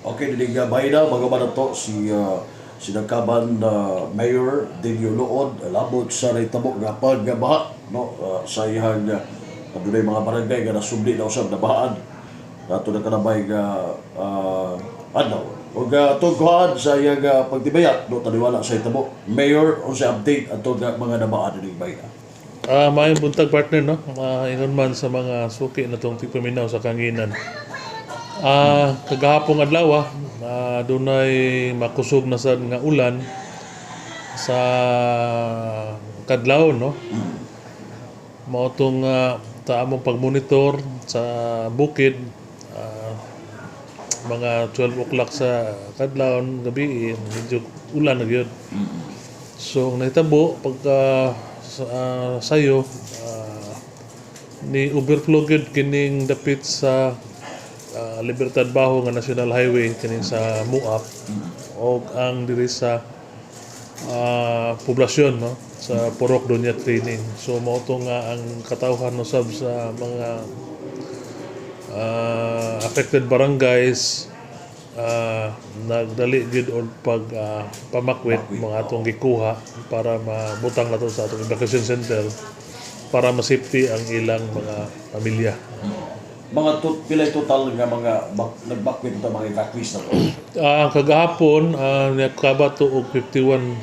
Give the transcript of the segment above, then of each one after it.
Okay, dili nga bayda bago ba nato si sinakaban Mayor Delio Lood labot sa nahitabo nga pagbaha, no, sa iyang adunay mga barangay nga nasubli na usab, nabahaan ato na kalabay nga adlaw ug atong kuhaan sa iyang pagtibaya, no, taliwala sa hitabo. Mayor, unsay update ato nga mga nabaan dining bayda? Maayong buntag, partner, no. Ingon man sa mga suki na tong tigpaminaw sa kanginan. Kagahapong adlaw, dunay makusog na sad nga ulan sa kadlawon, no. Mao tong ta among pagmonitor sa bukid, mga 12 o'clock sa kadlawon gabi, eh, medyo ulan na gyud. So ang nahitabo pagka sa sayo, ni overflow gyud kining dapit sa Libertad Bajo nga National Highway, kining sa Muap og ang diri sa poblasyon, no, sa Purok Doña Training. So mao to nga ang katawhan usab sa mga affected barangays, nagdali gyud og pag pamakwit mga atong gikuha para mabutang nato sa atong evacuation center para ma-safety ang ilang mga pamilya. Mga pilay total nga mga nagbakwit ta, mga evacuees na to? Kagahapon, nakaba to og 51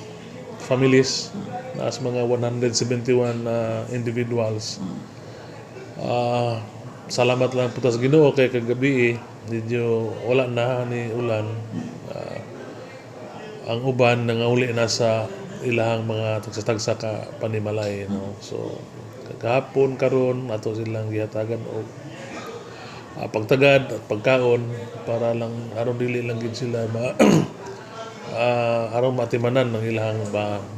families, naas mga 171 individuals. Salamat lang po sa Ginoo kay kagabi, eh, medyo wala na ni ulan. Ang uban nangauli na sa ilahang mga tagsa-tagsa ka panimalay, no. So kagahapon, karon ato silang gihatagan og pagtagad at pagkaon para lang aron dili lang gid sila ma aron matimanan ng ilahang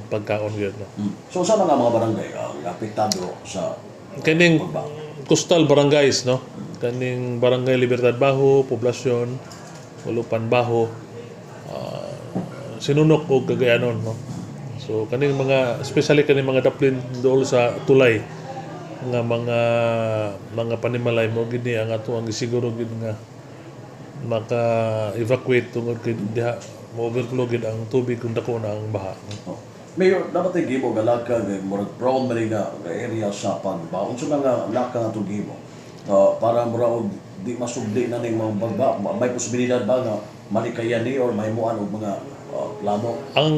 pagkaon gyud, no. So sa mga barangay ang apektado sa Kining pagbaha? Coastal barangays, no, kaning Barangay Libertad Bajo, Poblasyon, Ulupan Bajo, Sinunok og Cagayanon, no. So kaning mga, especially kaning mga daplin dool sa tulay nga mga panimalay mo gini ang ato ang gisiguro gid nga maka-evacuate tungod kay diha mo overflow gid ang tubig kung dako na ang baha. Oh. Mayor, dapat ay gimo nga laka nga murag prone man nga nga area sa pagbaha. Unsa mga laka nga atong gimo para mura og di masubli na ning mga bagba? May posibilidad ba nga malikayan ni or mahimuan og mga plano? Ang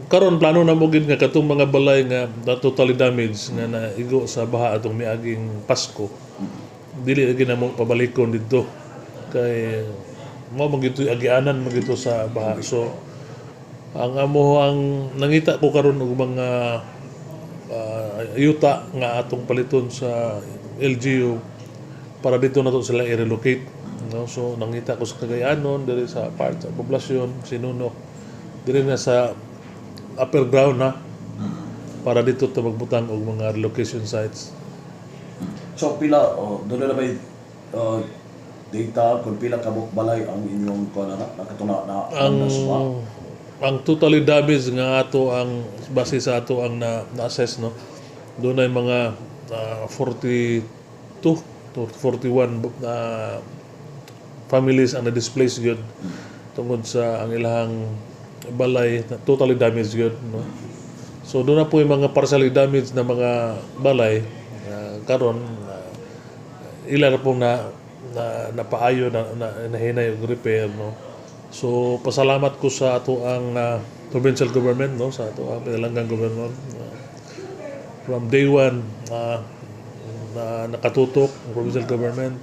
karon, plano na mo gid nga katong mga balay nga na totally damaged nga naigo sa baha atong miaging Pasko, dili lagi na mo pabalikon didto kay mo man gito agianan man gito sa baha. So ang amo ang nangita ko karon og mga yuta nga atong paliton sa LGU para dito na to sila i-relocate, no. So nangita ko sa Cagayanon, diri sa part sa Poblasyon, Sinunok, diri na sa upper ground na para dito to magbutang og mga relocation sites. So pila, oh, doon na may data kung pila ka balay ang inyong kuan na nakatuna na Ang na sa ang totally damage nga ato ang base sa ato ang na, na-assess, no, doon ay mga 42 to 41 na families ang na-displace gyud tungod sa ang ilahang balay na totally damaged gyud, no. So doon na po yung mga partially damaged na mga balay, karon ila na pong na napaayo na, na nahinay og repair, no. So pasalamat ko sa ato ang provincial government, no, sa ato ang pinalanggang governor. From day one, na nakatutok ang provincial government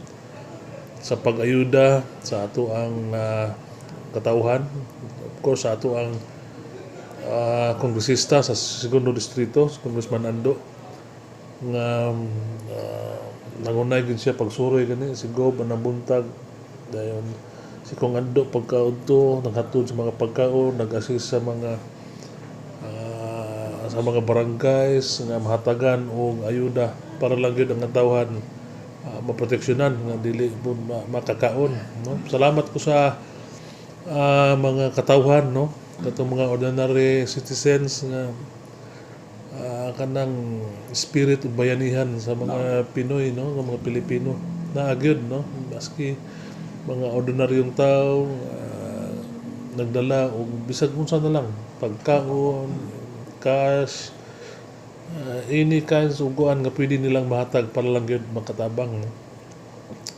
sa pag-ayuda sa ato ang katauhan, of course sa ato ang kongresista sa segundo distrito, si Congressman Ando, nga nangunay gid siya pagsuroy kani si Gob buntag, dayon si Kong Ando pagkaudto naghatod sa mga pagkaon, nag-assist sa mga barangays nga mahatagan og ayuda para lang gyud ang katawhan maproteksyonan nga dili po makakaon, no. Salamat ko sa mga katawhan, no, katong mga ordinary citizens nga kanang spirit ug bayanihan sa mga Pinoy, no, nga mga Pilipino naa gyud, no, maski mga ordinaryong tao. nagdala og bisag unsa na lang, pagkaon, cash, any kinds og kuan nga pwede nilang mahatag para lang gyud makatabang, no?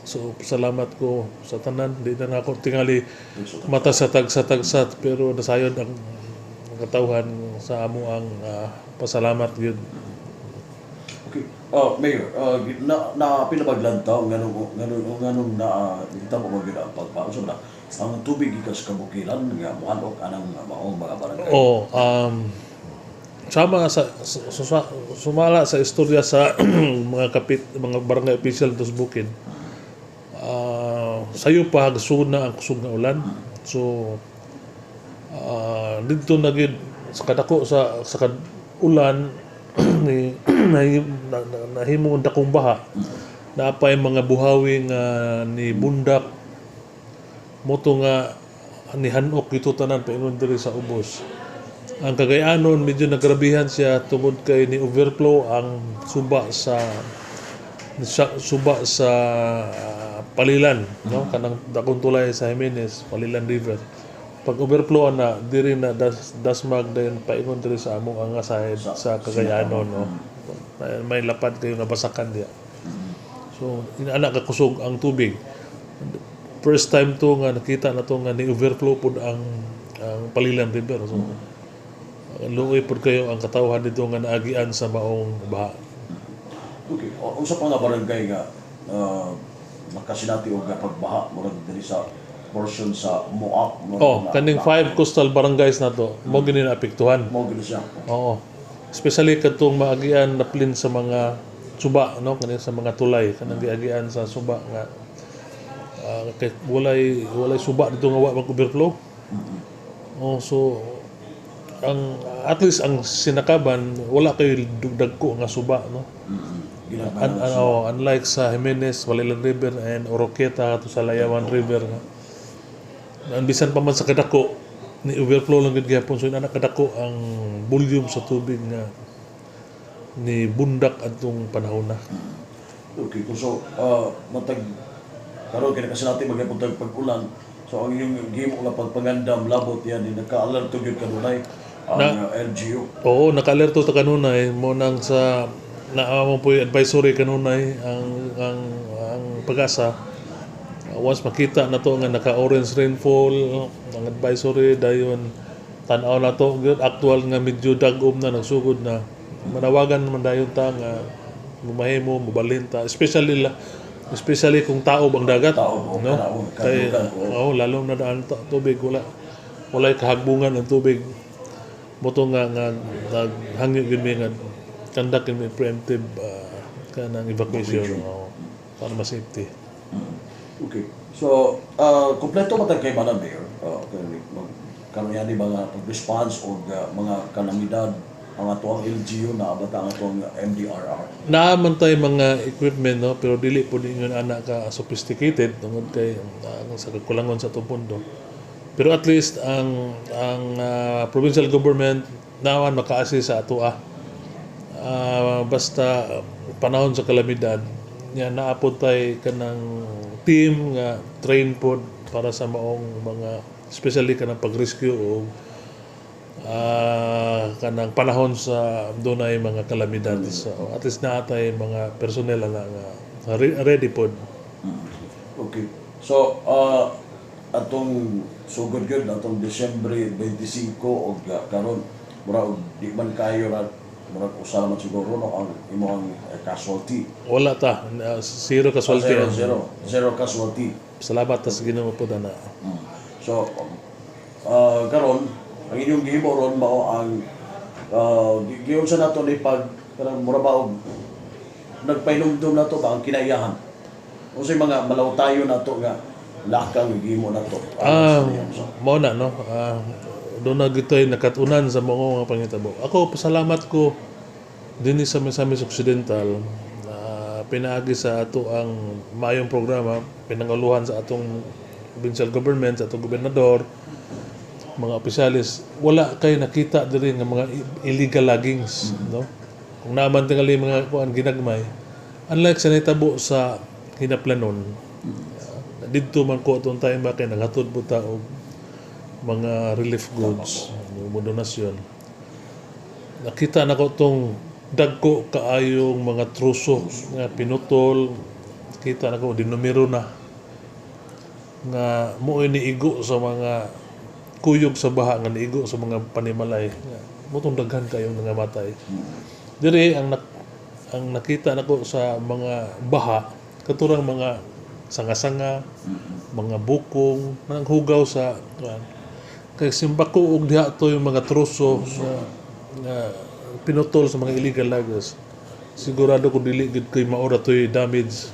So salamat ko sa tanan. Di na nako tingali mata sa tagsa tagsa, pero nasayod ang katawhan sa amo ang pasalamat gyud. Okay. Mayor, na na pinabaglantaw nganong na nagtamo mo gyud ang pagbaon sa ba ang tubig gikan sa kabukiran nga mohanok anang maong mga barangay? Oh, sama sa sumala sa istorya sa mga kapit mga barangay official dos bukid. Sayo pa hagsuna ang kusog nga ulan. So didto na gyud sa kadako sa kad ulan ni nahimo ang dakong baha. Naapay mga buhawi nga ni bundak mao to nga ni hanok ito tanan paingon diri sa ubos. Ang Cagayanon, medyo nagrabihan siya tungod kay ni overflow ang suba sa Palilan, no, kanang dakong tulay sa Jimenez, Palilan River. Pag overflow na diri na dasmag dayon paingon diri sa among nga side sa Cagayanon, no. May lapad kayo nga basakan diya. So inaana ka kusog ang tubig. First time to nga nakita na to nga ni overflow pod ang Palilan River. So luoy pod kayo ang katawhan dito nga naagian sa maong baha. Okay. O, unsa pa nga barangay nga nakasinati og pagbaha, murag diri sa portion sa Moak, murag Oh, kaning five coastal barangays na to, mo gini naapektuhan. Mao gini siya? Oo. Especially kadtong maagian naplin sa mga suba, no, kaning sa mga tulay, kanang giagian sa suba nga kay walay suba dito nga wa mag-overflow. Oh, so ang at least ang Sinakaban wala kay dagko nga suba, no. Ginagmay Oh, unlike sa Jimenez, Palilan River and Oroquieta to sa Layawan River nga. Ang bisan pa man sa kadako ni overflow lang gid gihapon, so inana kadako ang volume sa tubig nga ni bundak adtong panahon na. Okay, kung so matag karon kay nakasinati magyapon tag pag-ulan. So ang inyong gihimo nga pagpangandam labot yan ni naka-alerto gyud kanunay ang LGU? Oo, naka-alerto ta kanunay mo nang sa naa mo po yung advisory kanunay ang PAGASA. Once makita na to nga naka-orange rainfall ang advisory, dayon tan-aw na to gyud actual nga medyo dagom na, nagsugod na, manawagan naman dayon ta nga mumahimo mobalhin ta, especially kung taob ang dagat. Taob, o, no. kanaon, Kay kadugan, oo. Oh, lalo na daan tubig, walay kahagbungan ang tubig mo to nga naghangyo gyud mi nga conduct gyud mi preemptive kanang evacuation, oo, para ma-safety. Okay. So, kompleto ba tag kay Madam Mayor? Okay, mag karon yan mga pag-response o mga kalamidad ang ato ang LGU na abata ang atong MDRR? Naa man tay mga equipment, no, pero dili po ninyo ana ka sophisticated tungod kay sa kakulangon sa atong pondo. Pero at least ang provincial government naman maka-assist sa ato. Basta panahon sa kalamidad nya naa pod tay kanang team nga train pod para sa maong mga, especially kanang pag-rescue o kanang panahon sa dunay mga kalamidad. So at least naa tay mga personnel na nga ready pod. Okay. So, atong sugod gyud atong Disyembre 25 og karon mura og di man kayo ra, murag usa naman siguro, no, ang imong casualty. Wala ta, zero casualty. Zero, zero, zero casualty. Salamat ta sa Ginoo po na. So, karon ang inyong gihimo ron mao ang giunsa nato ni pag kanang mura ba og nagpahinumdum nato ba ang kinaiyahan? Unsay mga malawtayo nato nga lakang gihimo nato? Mao na, no. Doon na gito'y nakatunan sa mga pangitabo. Ako pasalamat ko dinhi sa Misamis Occidental na pinaagi sa ato ang maayong programa pinanguluhan sa atong provincial government, sa atong gobernador, mga opisyalis, wala kay nakita diri nga mga illegal loggings, no? Kung naman tingali mga kuan ginagmay. Unlike sa nahitabo sa Hinaplanon, didto man ko atong time ba kay naghatod po ta og Mga relief goods mo donasyon. Nakita nako tong dagko kaayong mga truso nga pinutol. Kita nako dinumero na nga mo'y niigo sa mga kuyog sa baha nga niigo sa mga panimalay nga mao tong daghan kayong nangamatay. Diri ang nakita nako sa mga baha, katurang mga sanga-sanga, mga bukong nanghugaw sa kuan. Kay simbako og diha to yung mga troso nga pinutol sa mga illegal loggers, sigurado ko dili gid kay mao ra to'y damage.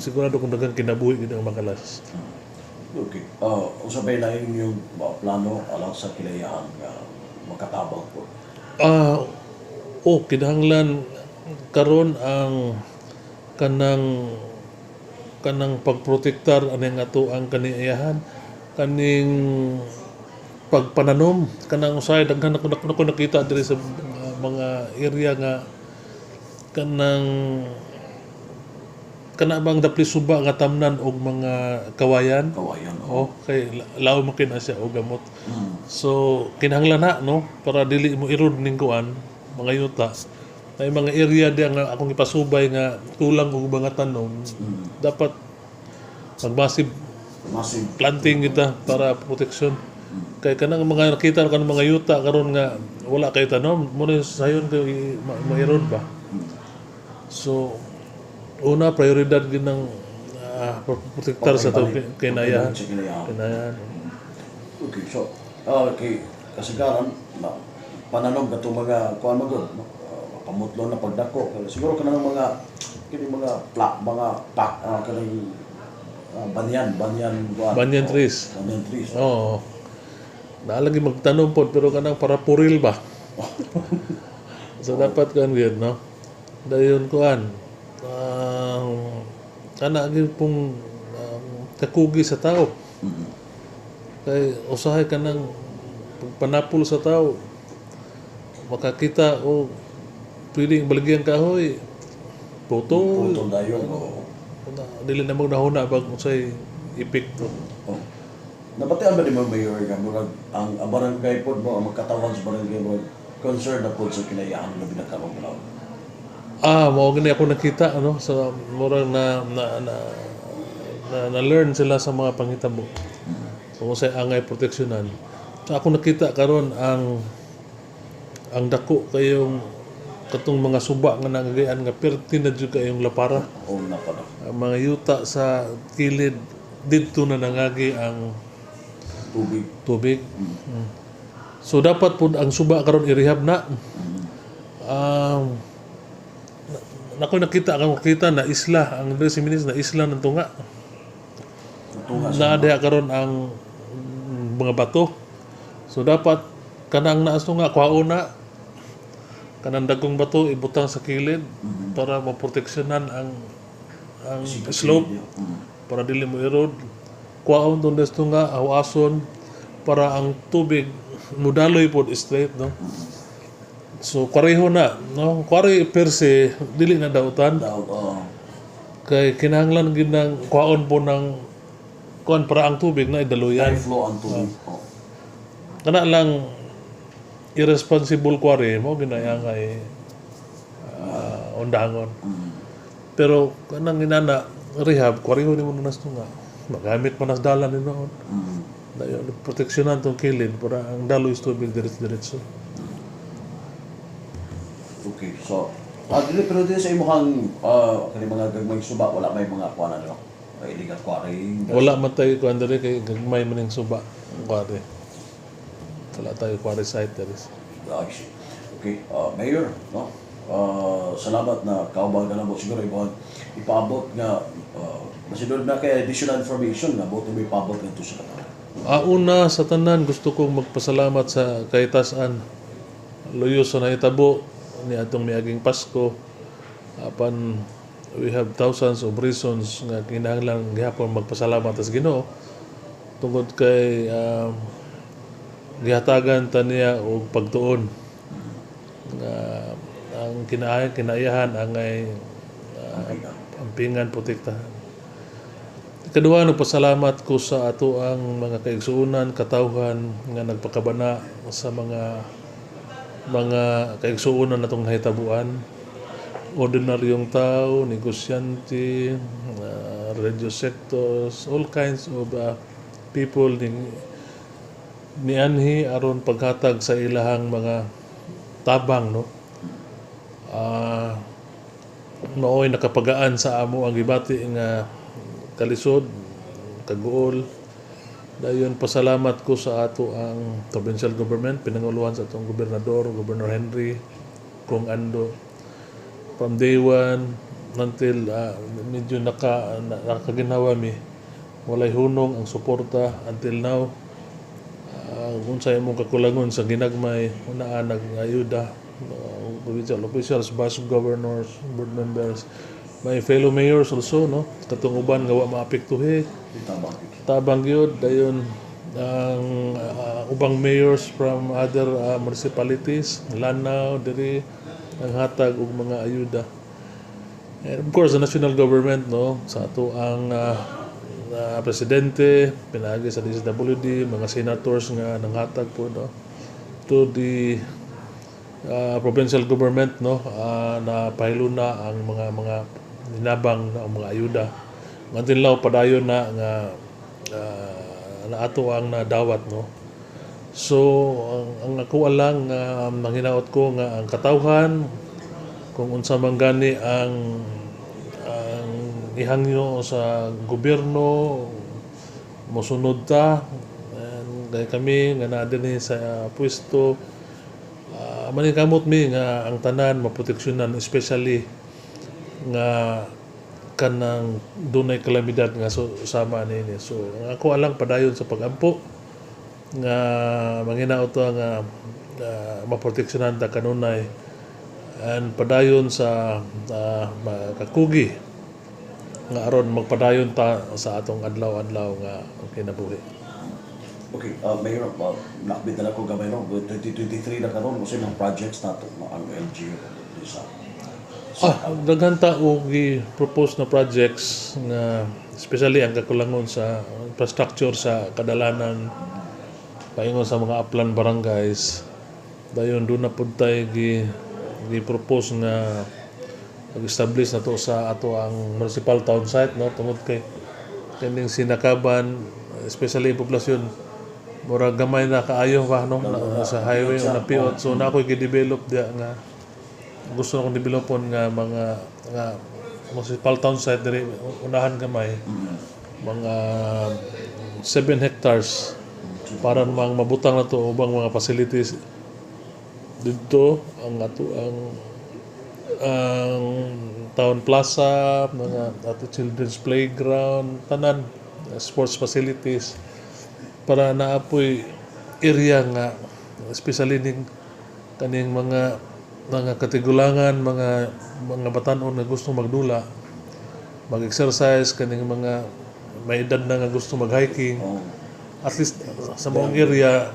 Sigurado kung daghang kinabuhi gid ang makalas. Okay. Unsa bay laing yung plano alang sa kinaiyahan nga makatabang po? Ah, oh, kinahanglan karon ang kanang kanang pagprotektar aning ato ang kaniyahan, kaning pagpananom. Kanang usahay daghan ako nakita diri sa mga area nga kanang kana bang dapli suba nga tamnan og mga kawayan. Kawayan. Oh, kay laom man kina siya og gamot. So kinahanglan na, no, para dili mo erode ning kuan mga yuta. May mga area diya nga akong ipasubay nga kulang og mga tanom. Dapat mag-massive Massive planting kita para protection. Kay kanang mga nakita kanang mga yuta karon nga wala kay tanom, mo na sayon kay ma-erode ba. So una, prioridad gid ng protektar sa to kinayahan. Sa kinaiyahan. Kinayahan. Okay, so kay kasagaran na pananom katong mga kuan man gud, no? Pamutlo na pagdako. Pero siguro kanang mga kini mga pla, mga pak, kanang banyan, banyan kuan. Banyan trees. Banyan trees. Oo. Naalagi magtanom pod pero kanang para puril ba. So dapat kan gyud, no. Dayon kuan. Kana gyud pong kakugi sa tao. Kay usahay kanang pagpanapol sa tao, makakita o pwedeng baligyan kahoy, putol. Putol dayon. Oo. Na, dili na magnahuna bag unsay epekto. Oh. Nabatian ba ni mo, Mayor, nga murag ang barangay pod mo, ang magkatawan sa barangay mo, concerned na pod sa kinaiyahan labi na karong panahon? Ah, mao gani ako nakita, ano, sa murag na learn sila sa mga panghitabo. Kung sa angay proteksyonan. So ako nakita karon ang dako kayong katong mga suba nga nangagayan nga perti na jud kayong lapara. O na pa na. Ang mga yuta sa kilid didto na nangagi ang tubig. Tubig. So dapat pud ang suba karon i-rehab na. Nako nakita akong kita na isla ang diri si Minis na isla ng tunga. Tunga. Na diha karon ang mga bato. So dapat kanang naas tunga kuhaon na kanang dagkong bato, ibutang sa kilid para maproteksyonan ang slope para dili mo erode. Kuhaon tong desto nga awason para ang tubig mudaloy pod straight, no. So pareho na, no, kuwari per se dili na dautan Daw, oo. Kay kinahanglan gid ng kuhaon po ng kuan para ang tubig na idaluyan. High flow ang tubig. Oh. Kana lang irresponsible kuwari mo ginaya nga undangon. Pero kanang inana rehab, kuwari ni mo nas nga magamit pa nas dalan ni noon. Dayon proteksyonan tong kilid para ang daloy sa tubig diretso-diretso. Okay, so dili pero dili sa imong kani mga gagmay suba, wala may mga kuan ano, mga illegal quarrying? Wala man tayo kuan diri kay gagmay man ning suba kuwari. Wala tayo quarry site diri. I see. Okay, Mayor, no? Salamat na kauban ka na mo. Siguro ibuhan ipaabot nga masidod na kay additional information nga buot mo ipaabot ngadto sa katawhan. Una sa tanan, gusto kong magpasalamat sa kahitasan luyo sa nahitabo ni atong miaging Pasko. Apan we have thousands of reasons nga kinahanglan gihapon magpasalamat sa Ginoo tungod kay gihatagan ta niya og pagtuon nga ang kinaayahan angay ampingan, protektahan. Ikaduha, nagpasalamat ko sa ato ang mga kaigsuonan, katawhan nga nagpakabana sa mga kaigsuonan natong nahitabuan. Ordinaryong tao, negosyante, religious sectors, all kinds of people ni nianhi aron paghatag sa ilahang mga tabang, no. Mao'y nakapagaan sa amo ang gibati nga kalisod, kaguol. Dayon pasalamat ko sa ato ang provincial government, pinanguluhan sa atong gobernador, Governor Henry Kong Ando. From day one until medyo nakaginhawa mi, walay hunong ang suporta until now. Unsay imong kakulangon sa ginagmay, unaan nag-ayuda, provincial officials, vice governors, board members, my fellow mayors also, no, katong uban nga wa maapektuhi Tabang. Tabang gyud. Dayon ang ubang mayors from other municipalities, Lanao diri, ang hatag og mga ayuda. And of course the national government, no, sa ato ang presidente pinaagi sa DSWD, mga senators nga nanghatag po, no, to the provincial government, no, na pahiluna ang mga hinabang na mga ayuda. Until now padayon na nga na ato ang nadawat, no. So ang ako lang nga manghinaot ko nga ang katawhan, kung unsa man gani ang ihangyo sa gobyerno, mosunod ta. And kay kami nga naa dinhi sa pwesto, maningkamot mi nga ang tanan maproteksyonan, especially nga kanang dunay kalamidad nga so, sama niini. So ang ako alang, padayon sa pagampo nga manghinaot ta nga maproteksyonan ta kanunay and padayon sa makakugi nga aron magpadayon ta sa atong adlaw-adlaw nga kinabuhi. Okay, Mayor, nakbit na lang ko gamay, no? 2023 na karon, kasi mga projects nato, no, ang LGU di sa Daghan ta og gi-propose na projects nga especially ang kakulangon sa infrastructure sa kadalanan paingon sa mga upland barangays. Dayon duna pud tay gi-propose nga mag-establish na to sa ato ang municipal town site, no, tungod kay kining Sinacaban, especially populasyon, mura gamay na kaayo pa, no, na, sa highway o napiot. So na ako'y gi-develop diya nga gusto akong developon nga mga nga municipal town site diri unahan gamay, mga 7 hectares, para namang mabutang na to ubang mga facilities didto, ang ato ang town plaza, mga ato children's playground, tanan sports facilities, para naapoy area nga especially ning kaning mga katigulangan, mga batan-on nga gusto magdula, mag-exercise, kaning mga may edad na nga gusto mag-hiking. At least sa maong area,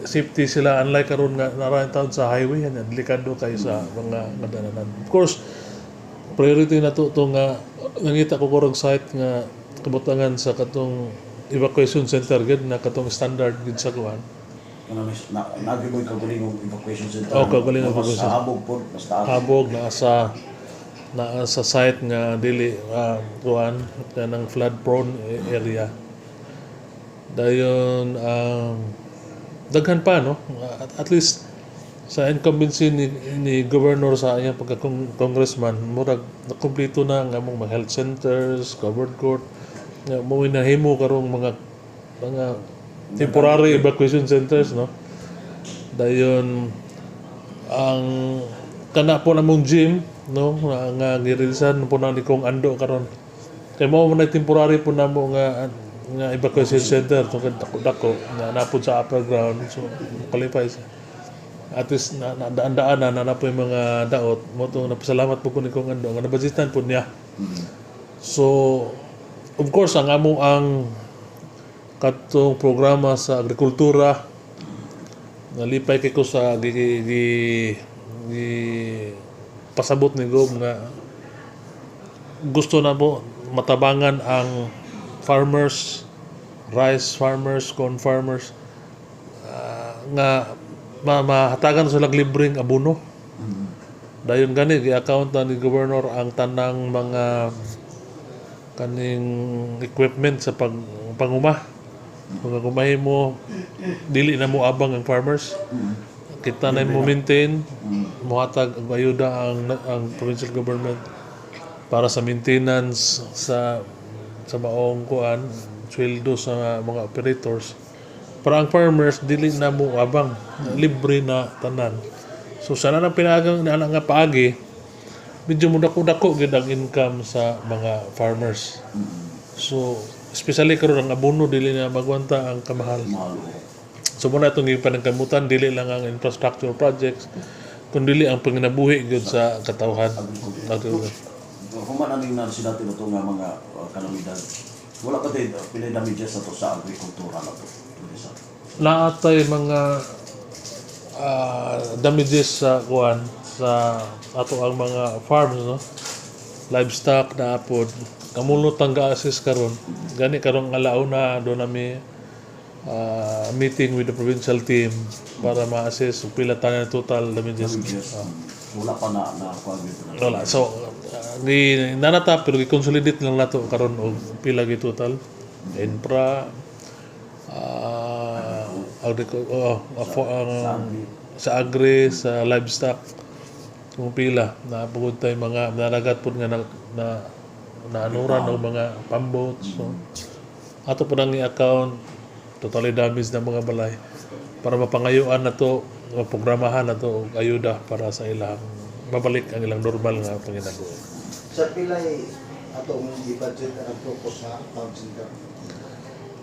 safety sila, unlike karon nga naa ra taon sa highway yan, delikado kay sa mga kadalanan. Of course, priority na to nga nangita ko karong site nga kabutangan sa katong evacuation center gid na katong standard gid sa kuan. Kana mis na nagi mo kaugalingong evacuation center. Oh, kaugalingong Mas evacuation. sa habog po, basta. Habog naa sa site nga dili kuan kanang flood prone area. Dayon daghan pa, no, at least sa incumbency ni governor sa iyang pagka-congressman, murag nakumpleto na ang among mga health centers, covered court, nga mo nahimo karong mga temporary evacuation centers, no. Dayon ang kana po namong gym, no, nga, nga girilisan po na ni Kong Ando karon kay mao man na temporary po namo nga nga evacuation center tungkol dako dako nga napod sa upper ground, so qualify siya. At least na daan-daan na na po yung mga daot mo to. Napasalamat po ko ni Kong Ando nga nabudgetan po niya. So of course ang amo ang katong programa sa agrikultura, nalipay kay ko sa gi pasabot ni Gob nga gusto na mo matabangan ang farmers, rice farmers, corn farmers, nga mahatagan sila og libreng abono. Dayon gani gi-account na ni Governor ang tanang mga kaning equipment sa panguma. Kung gumahin mo, dili na mo abang ang farmers. Kita na mo maintain, mohatag og ayuda ang provincial government para sa maintenance sa maong kuan, sweldo sa mga operators. Para ang farmers dili na mo abang, libre na tanan. So sana nang pinagang na nga paagi, medyo mo dako-dako gid ang income sa mga farmers. So especially karon, ang abono dili na magwanta ang kamahal. Mahal, oo. So muna itong gipanangkamutan, dili lang ang infrastructure projects kun dili ang panginabuhi gyud sa katawhan. Agriculture. Human aning na sila na to nga mga kalamidad. Wala pa din pila damages na to sa agrikultura na to? Pwede sa Naatay mga damages sa kuan, sa ato ang mga farms, no, livestock na apod. Kamulot ang ga-assess karon gani karong alauna do nami meeting with the provincial team para ma-assess kung pila tanan total damages. Damages. Wala pa na na kuan dito na. Wala. So gi nanata pero gi-consolidate lang nato karon og pila gi total infra, oh, sa agri, sa livestock, kung pila na bukod tay mga naragat pud nga na naanuran og mga pambot. So ato po nang i-account totally damage ng mga balay para mapangayuan na to, maprogramahan na to og ayuda para sa ilang mabalik ang ilang normal nga panginabuhi. Sa pilay atong i-budget ang focus sa town center?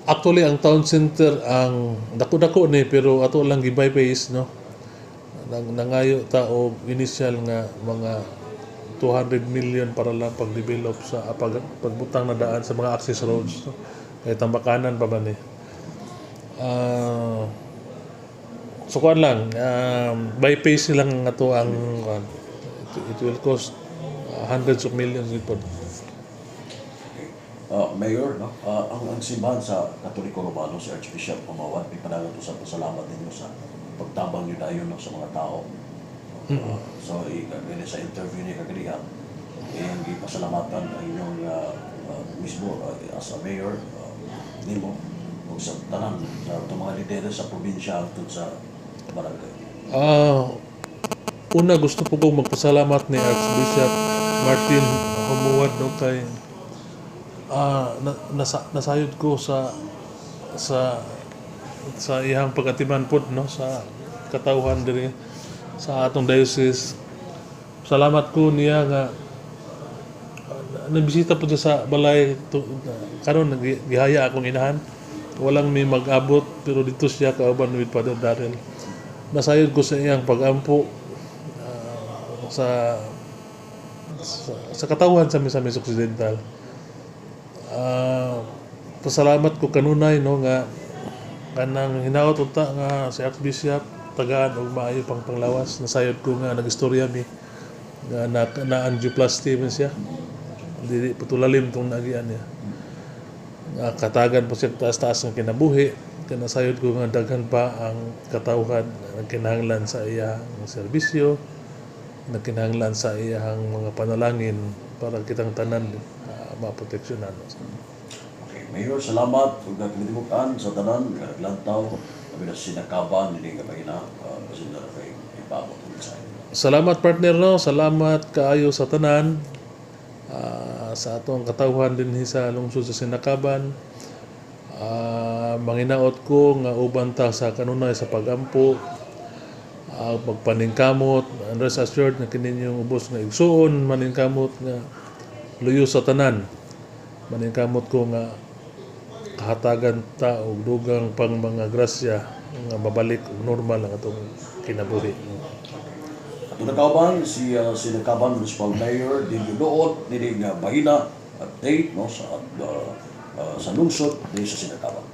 Actually, ang town center ang dako-dako ni, pero ato lang gi-bypass, no. Nangayo ta og initial nga mga 200 million para lang pag-develop sa pagbutang na daan sa mga access roads, no? Kay tambakanan pa ba ni. So kuan lang, bypass lang nga to ang kuan. It will cost hundreds of millions gid pod. Mayor, no? Ang simbahan sa Katoliko Romano, si Archbishop Jumawan, may panagot sa pasalamat ninyo sa pagtabang niyo dayon, no, sa mga tao. So, sa interview niya kaganiha, iyang gipasalamatan ang inyong mismo as a mayor, nimo, ug sa tanan sa itong mga lideres sa probinsya hangtod sa barangay. Una, gusto po kong magpasalamat ni Archbishop Martin Jumoad, no, kay nasayod ko sa iyang pagatiman pod, no, sa katawhan diri sa atong diocese. Salamat ko niya nga nabisita po siya sa balay to, karon gihaya akong inahan. Walang may mag-abot pero dito siya kauban with Father Darrell. Nasayod ko sa iyang pag-ampo sa katawhan sa Misamis Occidental. Pasalamat ko kanunay, no, nga kanang hinaot unta nga si Archbishop tagaan og maayo pang panglawas. Nasayod ko nga nagistorya mi nga na angioplasty man siya. Dili patulalim tong naagian niya. Nga katagan po siya taas-taas ng kinabuhi. Kanasayod ko nga daghan pa ang katawhan nga nagkinahanglan sa iyang serbisyo, nagkinahanglan sa iyang mga panalangin para kitang tanan maproteksyonan. Okay, Mayor, salamat ug nagkalimutan sa tanan nga naglantaw labi na Sinakaban ini nga mahina, basin na kay ipaabot ang mensahe. Salamat, partner, no. Salamat kaayo sa tanan, sa atong katawhan dinhi sa lungsod sa Sinakaban. Manginaot ko nga uban ta sa kanunay sa pagampo, magpaningkamot, and rest assured nga kini inyong ubos nga igsuon maningkamot nga luyo sa tanan. Maningkamot ko nga kahatagan ta og dugang pang mga grasya nga mabalik og normal ang atong kinabuhi. Ato nakauban si Sinakaban Municipal Mayor Delio Lood nini nga mahina update, no, sa lungsod dinhi sa Sinakaban.